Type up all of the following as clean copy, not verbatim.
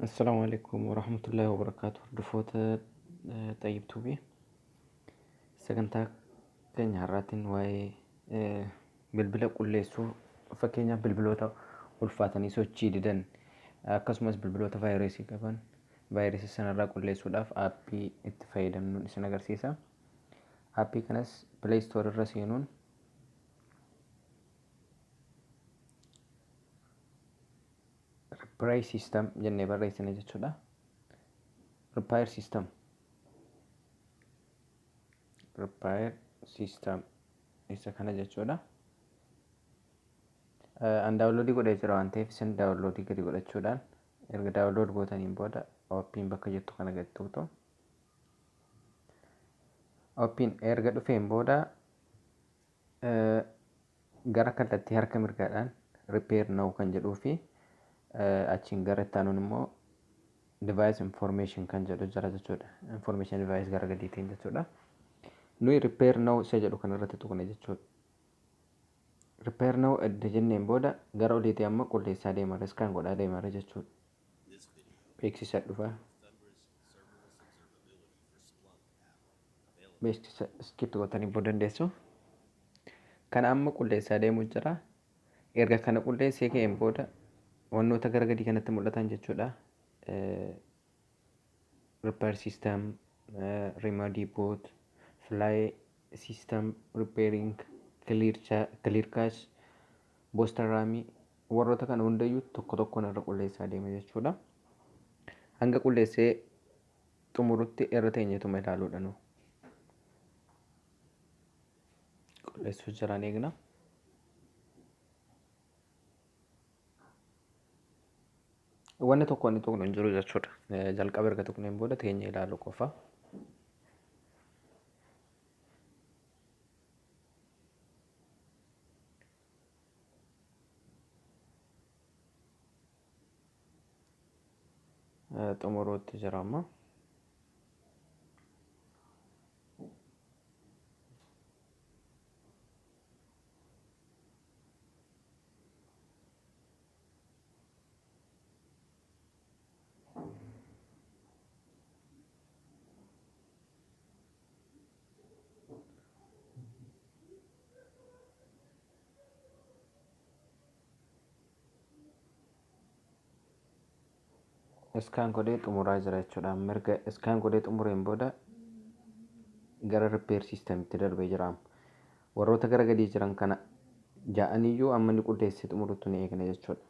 Assalaamu alaikum warahmatullahi wabarakaatu. Hordofoota Xayyib Tuubii, sagantaa keenya har'aatiin waa'ee bilbila qulleessuu, fakkeenyaaf bilbiloota ulfaatanii sochii didan, akkasumas bilbiloota vaayirasii qaban vaayirasii sanarraa qulleessuudhaaf aappii itti fayyadamnu isin agarsiisa. Aappii kanas Play Store irra seenuun Repair System jennee barreessina jechuudha. Repair System. Repair System isa kana jechuudha. An daawunloodii godhee jira waan ta'eef, isin daawunloodii gadi godhachuudhaan erga daawunlood gootaniin booda ooppiin bakka jettu kana gadi tuqxu. Ooppiin erga dhufeen booda gara kallattii harka mirgaadhaan repair now kan jedhuu fi achiin gara itti aanuun immoo device information kan jedhu jira jechuudha. Information device gara gadiitiin jechuudha. Nuyi repair now isa jedhu kanarratti tuqne jechuudha. Repair now edda jenneen booda gara oliitii amma qulleessaa deemara, scan godhaa deemara jechuudha. Beeksisa dhufa. Beeksisa skip gootanii booda dandeessu. Kana amma qulleessaa deemuu jira. Erga kana qulleessee ka'een booda wantoota gara gadii kanatti mul'atan jechuudha. Repair system, remedy boot, fly system repairing, clear cache, booster RAM, warroota kana hundayyuu tokko tokkoon irra qulleessaa deema jechuudha. Hanga qulleessee xumurutti irra teenyetuma ilaaluudha nu. Qulleessuu jiraan eegna. Wanni tokko wanni tuqnu hin jiru jechuudha. Jalqaba erga tuqneen booda teenyee ilaaluu qofa. Xumuruutti jira amma. Scan godhee xumuraa jira jechuudha. Mirga scan godhee xumureen booda gara repair systemitti darbee jira. Warroota gara gadii jiran kana ja'aniyyuu amma inni qulleessee xumurutti ni eegna jechuudha.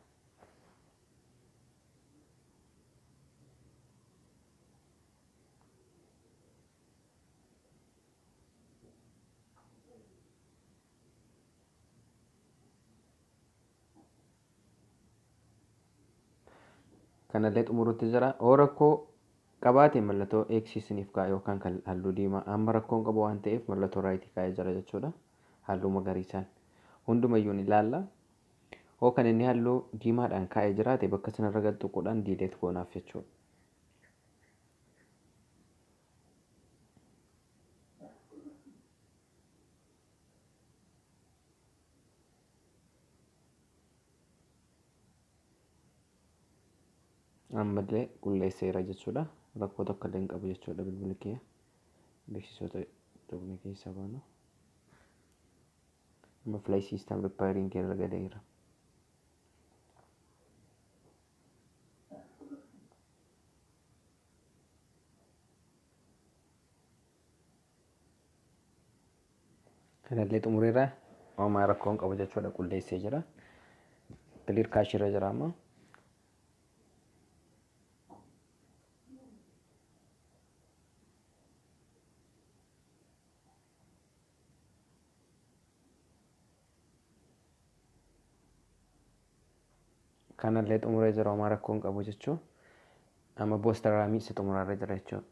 Kanallee xumurutti jira. Oo rakkoo qabaate mallattoo X isiniif kaa'a yookaan kan halluu diimaa. Amma rakkoon qabu waan ta'eef mallattoo raayitii kaa'ee jira jechuudha. Halluu magariisaan. Hundumayyuu ni ilaalla. Hoo kan inni halluu diimaadhaan kaa'ee jiraate bakka sanarra gad tuquudhaan diileet goonaaf jechuudha. Ammallee qulleesseera jechuudha. Rakkoo tokko illee hin qabu jechuudha bilbilli kiyya. Beeksisoota tuqne keessaa baanu. Amma fly system repairing irra galeera. Kanallee xumureera. Homaa rakkoo hin qabu jechuudha, qulleessee jira. Clear cache irra jira amma. Kanallee xumuree jira, homaa rakkoo hin qabu jechuu. Amma booster raamii isa xumuraarra jira jechuudha.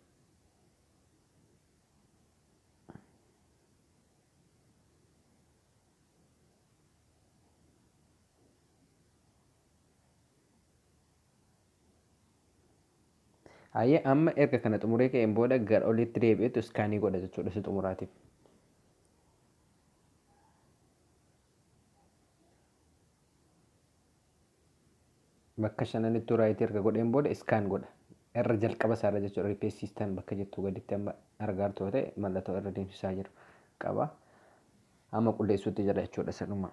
Hayyee, amma erga kana xumuree ka'een booda gara olitti deebi'eetu iskaanii godha jechuudha isa xumuraatiif. Bakka shananittuu right erga godheen booda scan godha. Irra jalqaba isaarra jechuudha. Repair system bakka jettu gaditti amma argaa jirtu ta'e mallattoo irra deemsisaa jiru qaba. Amma qulleessuutti jira jechuudha sanuma.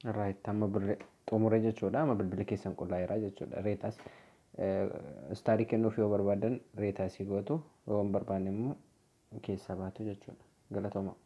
Right, amma birre xumure jechuudha. Amma bilbilli keessan qullaa'eera jechuudha. Reetaas star kennuuf yoo barbaadan reetaasii gootu, yoo hin barbaanne immoo keessaa baatu jechuudha. Galatooma.